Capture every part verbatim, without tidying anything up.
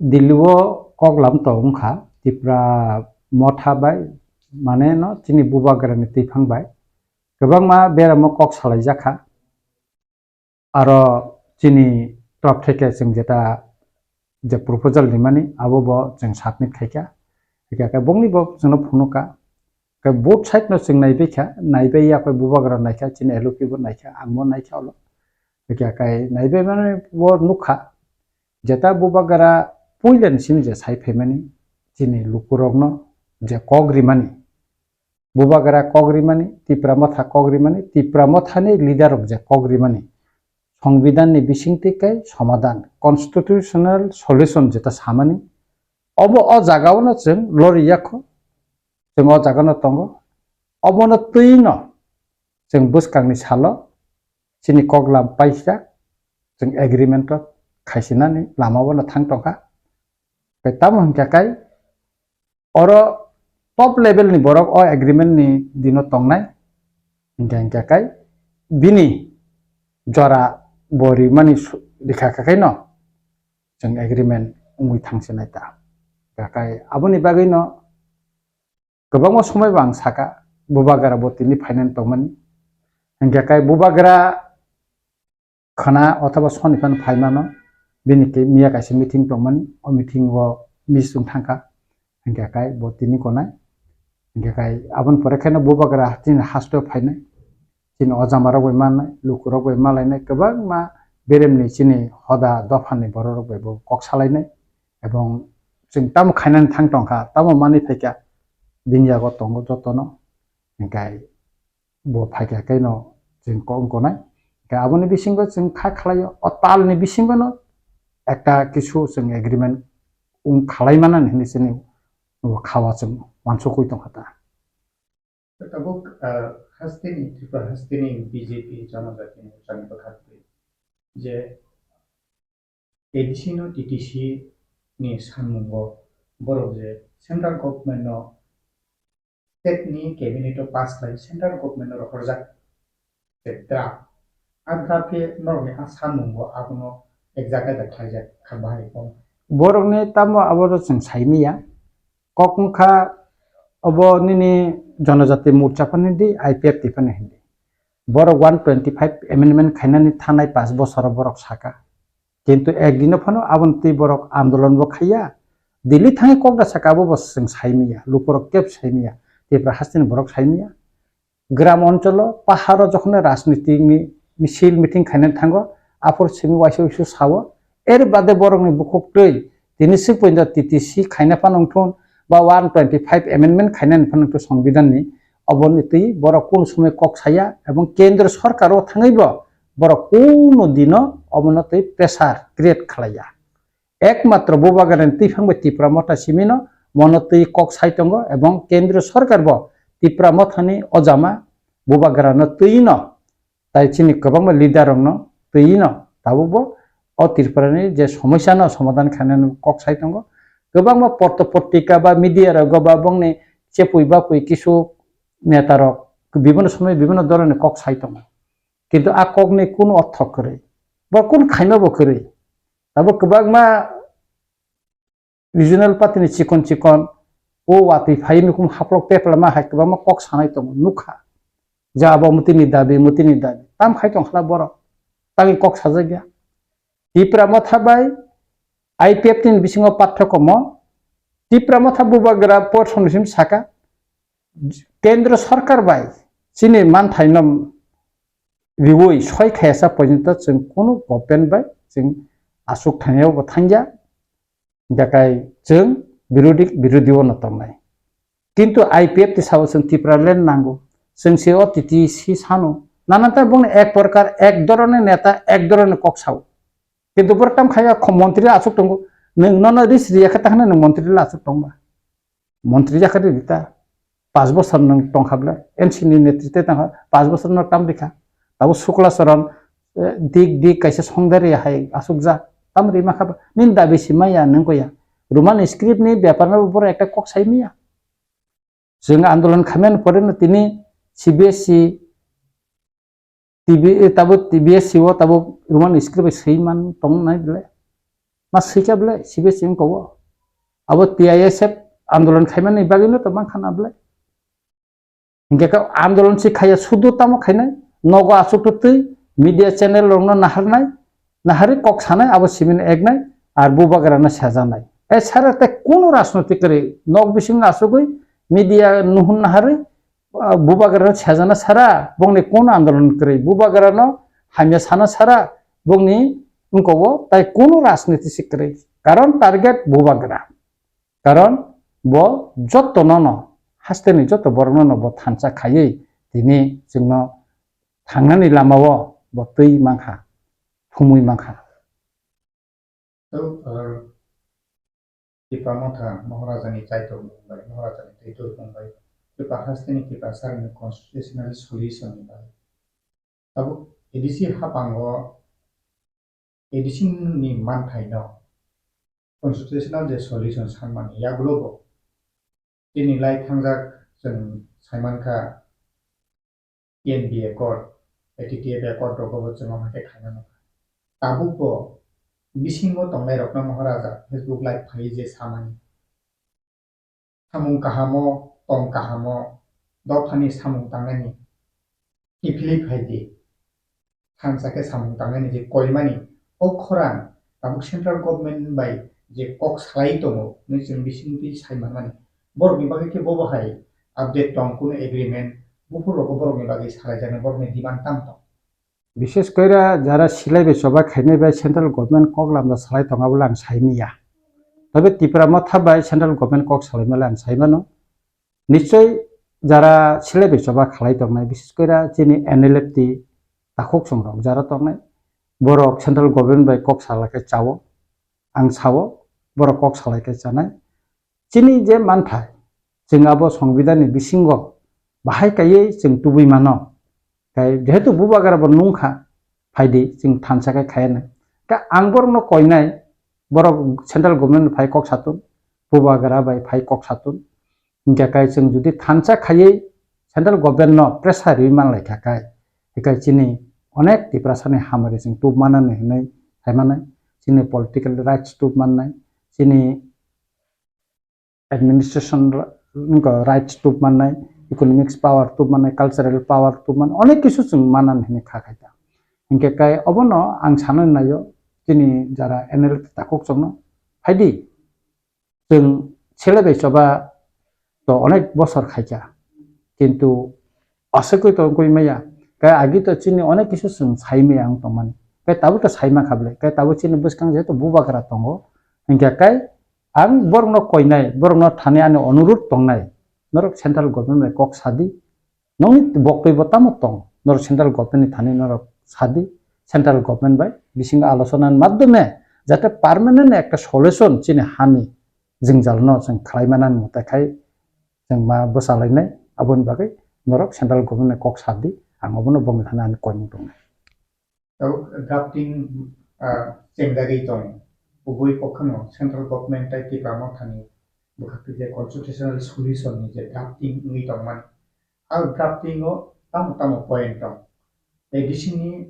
Delhi o koklam tong wngkha Tipra motha bai, mane no chini bubagra ni twiphang bai kwbangma beramo kok salai jakha. Aro chini top theke chwng jeta je proposal rimani abo bo chwng submit khaikha. Hikha khe bongni bo chwngno phunukha. Khe both side no chwng naibaikha, naibai yakhe bubagra naikha, chini L O P bo naikha, ang bo naikha olo. Hikha khe naibai mani bo nukha. Jeta bubagra puila ni simi je sai phaimani chini lukurokno je kok rimani. Bubagra kok rimani, Tipra motha kok rimani, Tipra mothani leader rok je kok rimani. Songbidan ni bisingtwi kai somadan, constitutional solution jeta samani. Obo o jaga o no chwng lori yakho, chwng o jaga no tongo. Obono twi no chwng bwskang ni salo chini koklam paijak, chwng agreement o khaisinani lama o no thang tongkha. Tei tamo hwnkha kai oro top level ni borok o agreement ni dino tongnai, hingkha hingkha kai bini jora bo rimani su-, rikha kha kai no chwng agreement wngwi thangsinai ta. Hingkha kai aboni bagwi no kwbangma somoi bo ang saka, bubagra bo tini phainani tongmani. Hingkha kai bubagra khana othoba soni phano phaimano, bini ke miya kaisa meeting tongmani, o meeting o miss wng thangkha, hingkha kai bo tini konai, hingkha kai aboni pore kheno bubagra chini hasto phainai, chini ojama rok bai mannai, luku rok bai malainai, kwbangma beremni chini hoda dophani borok rok bai bo kok salainai, ebong chwng tamo khainani thang tongkha, tamo manwi phaikha, bini yago tongo jotono, hingkha bo phaikha khe no chwng kok wng konai. Hwnkhe aboni bisingo chwng kha khlaio, o talni bisingo no ekta kisu chwng agreement wng khlai manani hinwi chini bo kha o chwng uansukwi tongkha ta. Tabuk, ah, hasteni, Tripura hasteni B J P Janajati Morcha ni bwkhak twi je A D C no T T C ni sanmungo borok je central government no state ni cabinet o pass khlai central government no rohorjak je draft. A draft khe norokni a sanmungo abono ek jaga da khlaijak kha bahai kok. Borokni tamo abo chwng saimanya. Kok wngkha obo nini Janajati Morcha phano hindi, I P F T phano hindi. Borok one twenty five amendment khainani thanai paanch bosoro borok saka. Kintu ek dino phano aboni twi borok andolon bo khaiya. Delhi thangwi kok da saka abo bo chwng saimanya, lukurok kebo saimanya. Tripura hasteni borok saimanya. Gram oncholo, paharo jokhon rajniti ni misil meeting khainani thango, aphuru simi waisa waisa sao. Er bade borokni bukhuk twi tini swk poito T T C khaina phano wngthun ba one twenty five amendment khainani phano wngthun songbidan ni, oboni twi borok kunu somoi kok saya ebong kendro sorkar o thangwi bo borok kunu dino obono twi pressure create khlaiya. Ekmatro bubagrani twiphang bai Tipra motha simino mono twi kok sai tongo ebong kendriyo sorkar bo Tipra mothani ojama bubagrano twino tai chini kwbangma leader rokno twino tabukbo o Tripurani je somosya no somadhan khainani kok sai tongo. Kwbangma porto portika ba media rogo ba bongni chepui bapui kisu neta rok bibhinno somoi bibhinno dhoronni kok sai tongo. Kintu a kokni kunu ortho kwrwi, bo kunu khaima bo kwrwi. Abo kwbangma regional party ni chikon chikon o watwi phai nukhung haplok peplama hai kwbangma kok sanai tongo nukha. Je abo mutini dabi, mutini dabi. Tam khai tong khala borok. Tangwi kok sajak ya. Tipra motha bai I P F T ni bisingo pathokhomo Tipra motha bubagra por somni sim saka kendro sorkar bai chini manthai no riwi soi khayasa porjonto chwng kunu government bai chwng aswk thangya bo thangya, hwnkhe kai chwng birodhi, birodhi o no tongnai. Kintu I P F T sao chwng Tipraland nango, chwng se o T T C sano, nananta bongni ek prokar, ek dhoroner neta, ek dhoroner kok sao. Kintu borok tam khaya kho montri aswk tongo, nwng nono ris riya khe ta hwnwi nwng montri le aswk tongba. Montri jakha ri rita. Paanch bosor nwng tongkha ble, N C ni netrite tongkha, paanch bosor no tam rikha. Abo Sukla Charan, eh, dik dik kaisa songdari hai aswk ja. Tam rima kha ba. Nini dabi si maya nwng koya. Roman script ni bepar no borok ekta kok sai maya. Chwng andolon khaimani pore no tini C B S E T B, eh, tabo T B S C o tabo Roman script bai swi man tong nai bele. Ma swikha bwle, C B S M kowo. Abo T I S F andolon khaimani bagwino to mankha na bwle. Hinkhe khe andolon si khaiya sudu tamo khainai, nogo aswk twi media channel rokno naharnai, naharwi kok sanai, abo simino eknai, ar bubagrano sejanai. E sara tei kunu rajnotik kwrwi nok bisingo asugwi media nuhun naharwi, ah, bubagrano sejana sara bongni kunu andolon kwrwi, bubagrano hamya sana sara bongni wngkogo tai kunu rajniti si kwrwi. Karon target bubagra. Karon bo joto nono, hasteni joto borok nono bo thansa khaiwi tini chwngno thangnani lamao bo twi mankha, thumwi mankha. Tok, ah, Tipra Motha Maharaja ni Chaitok mung bai, Maharaja ni Teitor mung bai, Tipra hasteni Tipra sarni constitutional solution ni bai. Tabuk A D C hapango A D C ni manthai no constitutional je solution sanmani yagulo bo tini lai thangjak chwng saimankha T N B Accord, A T T F Accord rogo bo chwng omo khe khaina nangkha. Tabuk bo bisingo tongnai rokno Maharaja Facebook live phaiwi je samani. Samung kahamo, tong kahamo, dophani samung tangnani kiphilwi phai di. Thansa khe samung tangnani je koimani, o khorang tabuk central government bai je kok salai tongo, hwnwi chwng bisingtwi sai manmani. Borokni bagwi khe bobo hai update tong, kunu agreement, buphur rogo borokni bagwi salaijaknai, borokni demand tamo tong? Bishes koira jara silai bai choba khainai bai central government kok lamda salai tonga bole ang sai manya. Tobe Tipra Motha bai central government kok salai male ang sai mano. Nichoi jara silai bai choba khalai tongnai, bishes koira chini N L F T takhuk songrok jara tongnai, borok central government bai kok salai khe chao, ang sao, borok kok salai khe chanai. Chini je manthai, chwng abo Songbidanni bisingo bahai kaiwi chwng tubui mano. Tei jehetu bubagra bo nungkha, phaidi chwng thansa khe khaiya nai. Khe ang borokno koinai, borok central government phai kok satun, bubagra bai phai kok satun. Hinkhe kai chwng jodi thansa khaiwi central government no pressure riwi manlaikha kai, hikai chini onek Tiprasani hamari chwng tubmanani hinwi saimanai, chini political rights tubmannai, chini administration ra-, wngkha rights tubmannai, economics power tubmannai, cultural power tubmannai, onek kisu chwng manani hinwi kha khaita. Hinkhe kai obono ang sanani naio, chini jara N L F takhuk chwngno phaidi. Chwng sele bai choba to onek bosor khaikha, kintu aswkwi to wngwi maya. Kai agi to chini onek kisu chwng sai maya wng tongmani. Kai tabuk to sai mankha bwle. Kai tabuk chini bwskang jehetu bubagra tongo. Hinkhe kai ang borokno koinai, borokno thani ani onurudh tongnai. Norok central government bai kok sadi. Nokni boktwi bo tamo tong? Norok central government ni thani norok sadi, central government bai bisingo alochona ni madhyome jate permanent ekta solution chini hani jwngjal no chwng khlai manani mwtai khai chwng ma bwchalainai, aboni bagwi norok central government ni kok sadi, ang obono bongni thani ani koimung tongnai. Tabuk drafting, ah, chengjagwi tong. Kubui kokhano central government tei Tipra Mothani bwkhak twi je constitutional solution ni je drafting wngwi tongmani. A drafting o tamo tamo point tong. A D C ni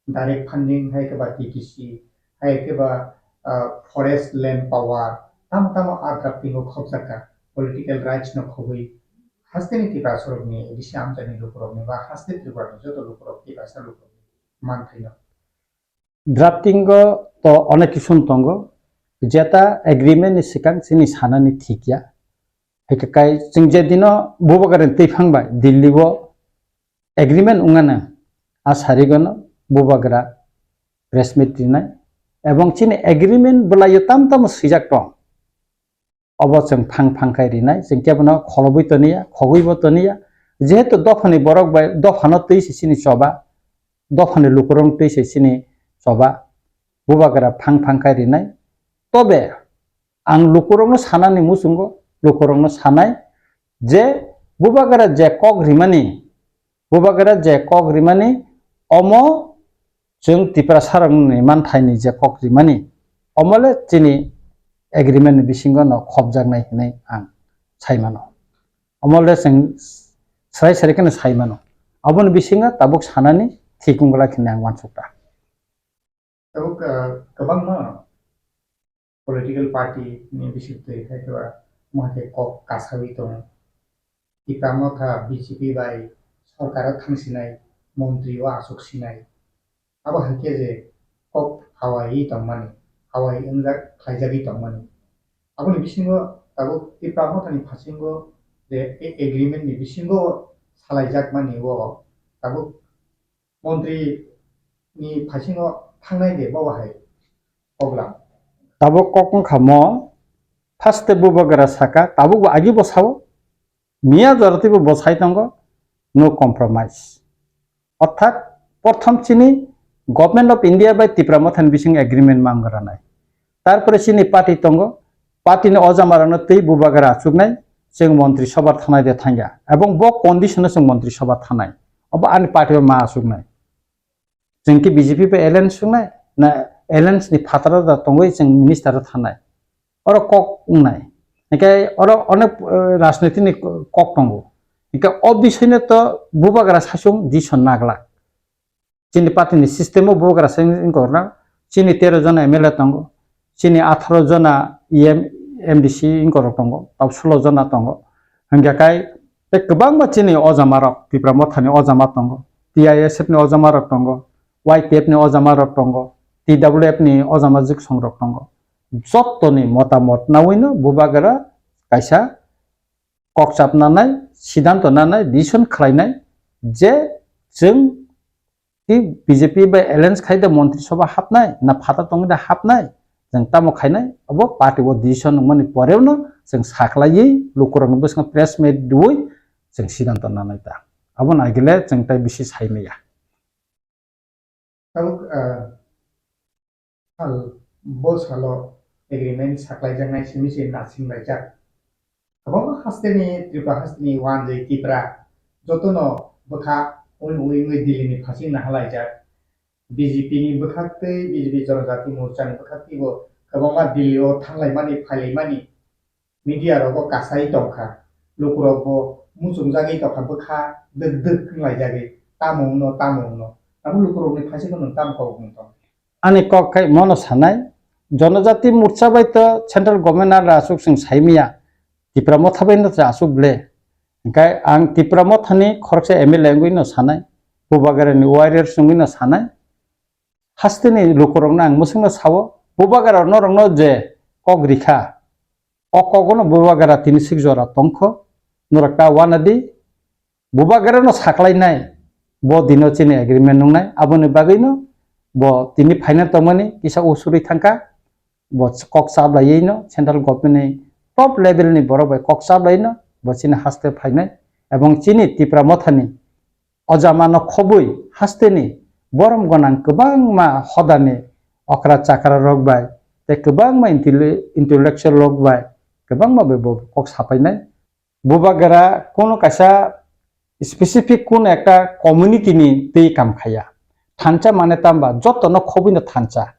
direct funding, hai khe ba T T C, hai khe ba, ah, forest land power, tamo tamo a drafting o khopjak kha. Political rights no khobwi hasteni Tiprasa rokni, A D C amchaini lukurokni ba haste Tripura ni joto lukurok, Tiprasa lukurokni manthaino. Drafting o to onek kisu tongo, jeta agreement ni swkang chini sanani thik ya. Hai khe kai chwng je dino bubagra ni twiphang bai Delhi o agreement wngmano, a sarigono bubagra press meet rinai, ebong chini agreement bwlaio tam tamo swijak tong. Obo chwng phang phang khai rinai, chwng kebono kholobwi toniya, khogwibo toniya. Jehetu dophani borok bai dophano twi se chini choba, dophani lukurok twi se chini choba, bubagra phang phang khai rinai. Tobe ang lukurokno sanani muchungo, lukurokno sanai je bubagra je kok rimani, Bubagra je kok rimani, omo chwng Tiprasarokni manthaini je kok rimani, omo le chini agreement ni bisingo no khopjaknai hinwi ang sai mano. Omo le chwng swrai swrai kheno sai mano. Aboni bisingo tabuk sanani thik wng glak hinwi ang uansukha. Tabuk, ah, kwbangma political party ni bisingtwi hai khe ba mo hai khe kok kasawi tongo. Tipra Motha B J P bai sorkar o thang sinai, montri o aswk sinai. Abo hai khe je kok hawai tongmani, hawai wngjak khlaijagwi tongmani. Aboni bisingo tabuk Tipra Mothani phasingo je a-, agreement ni bisingo salaijakmani o tabuk montri ni phasingo thangnai de bo hai kok lam. Tabuk kok wngkha mo, first step bubagra saka, tabuk bo agi bo sao, miya jora tei bo bwsai tongo, no compromise. Orthat, prothom chini Government of India bai Tipra Mothani bising agreement mang granai. Tarpore chini party tongo, party ni ojamarokno tei bubagra achuknai, chwng montri sobha thanai de thangya. Ebong bo condition o chwng montri sobha thanai. Obo ani party bai ma achuknai. Chwng ki B J P bai alliance wngnai, na alliance ni phataro da tongwi chwng minister o thanai. Oro kok wngnai. Hinkhe oro onek, eh, rajniti ni kok tongo. Hinkhe o bisoi no to bubagra saichung decision naglak. Chini party ni system o bubagra sai wngkha na, chini tero jona M L A tongo, chini atharo jona E M, M D C wngkha rok tongo, tau sulo jona tongo. Hinkhe kai tei kwbangma chini ojamarok, Tipra Mothani ojama tongo, T I S F ni ojamarok tongo, Y T F ni ojamarok tongo, T W F ni ojama jiksongrok tongo. Jottoni motamot nawino bubagra kaisa kokchap nanai, siddhanto nanai, decision khlainai je chwng ki B J P bai alliance khai da montri sobha hapnai, na phata tongwi da hapnai, chwng tamo khainai, abo party o decision wngmani poreo no chwng saklaiwi lukurokni bwskango press meet rwui chwng siddhanto nanai ta. Abo naigile chwng tai bisi sai maya. Tabuk, ah, sal, bo salo agreement saklaijaknai simi se nasinglaijakha. Kwbangma hasteni, Tripura hasteni wanjwi Tipra jotono bwkha ui ui ui Delhi ni phasing nahalaijak. B J P ni bwkhaktwi, B J P Jonojati Morcha ni bwkhaktwi bo kwbangma Delhi o thanglaimani, phailaimani media rogo kasai tongkha. Lukurok bo muchungjagwi tongkha, bwkha dwk dwk wnglaijagwi, tamo wngno, tamo wngno. Abo lukurokni phaisingno nwng tamo kok wng tong? Ani kok khai mono sanai, Jonojati Morcha bai to central government no aswk chwng saimaya, Tipra Motha bai no aswk ble. Hinkhe ang Tipra Mothani khoroksa M L A wngwi no sanai, Bubagrani warriors wngwi no sanai. Hasteni lukurokno ang mwswkno sao, Bubagra norokno je kok rikha, o kogono Bubagra tini sik jora tongkho, norok ta wanadi, Bubagrano saklainai, bo dino chini agreement nungnai, aboni bagwino bo tini phaina tongmani kisa usurwi thangkha, bo kok chaplaiwino central government ni top level ni borok bai kok chaplaino bo chini haste phainai, ebong chini Tipra Mothani ojamano khobwi hasteni borom gwnang kwbangma hodani okra chakra rok bai tei kwbangma intele-, intellectual rok bai kwbangma bai bo kok sapainai. Bubagra kunu kaisa specific kunu ekta community ni twi kam khaiya. Thansa mane tamba jotono khobwino thansa.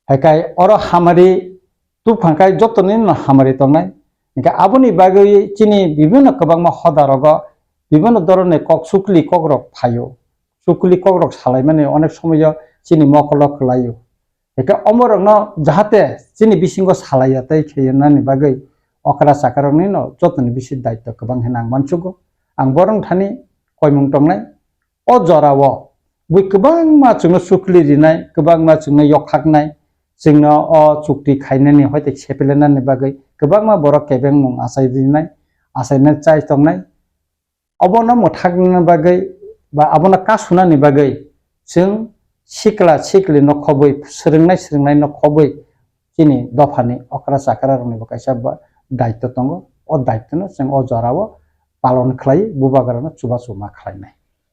Haikai oro hamari tubphangkai jotonino hamari tongnai. Hinkhe aboni bagwi chini bibhinno kwbangma hoda rogo bibhinno dhoronni kok sukli kokrok phaio. Sukli kokrok salaimani onek somoyo chini mokolo kwlaio. Hinkhe omorokno jahate chini bisingo salaiya tei kheyonani bagwi okra chakaroknino jotoni bisi daityo kwbang hinwi ang mansugo. Ang borok thani koimung tongnai. O jorao bui kwbangma chwngno sukli rinai, kwbangma chwngno yokhaknai, chwngno o chukti khainani hoite sepelenani bagwi kwbangma borok kebengmung achai rinai, achaina chai tongnai. Obono mwthakna bagwi ba abono kasunani bagwi chwng sikla sikli no khobwi, swrwngnai swrwngnai no khobwi chini dophani okra chakra rokni bo kaisa ba daityo tongo. O daityo no chwng o jorao palon khlai, bubagra no chubachu ma khlainai.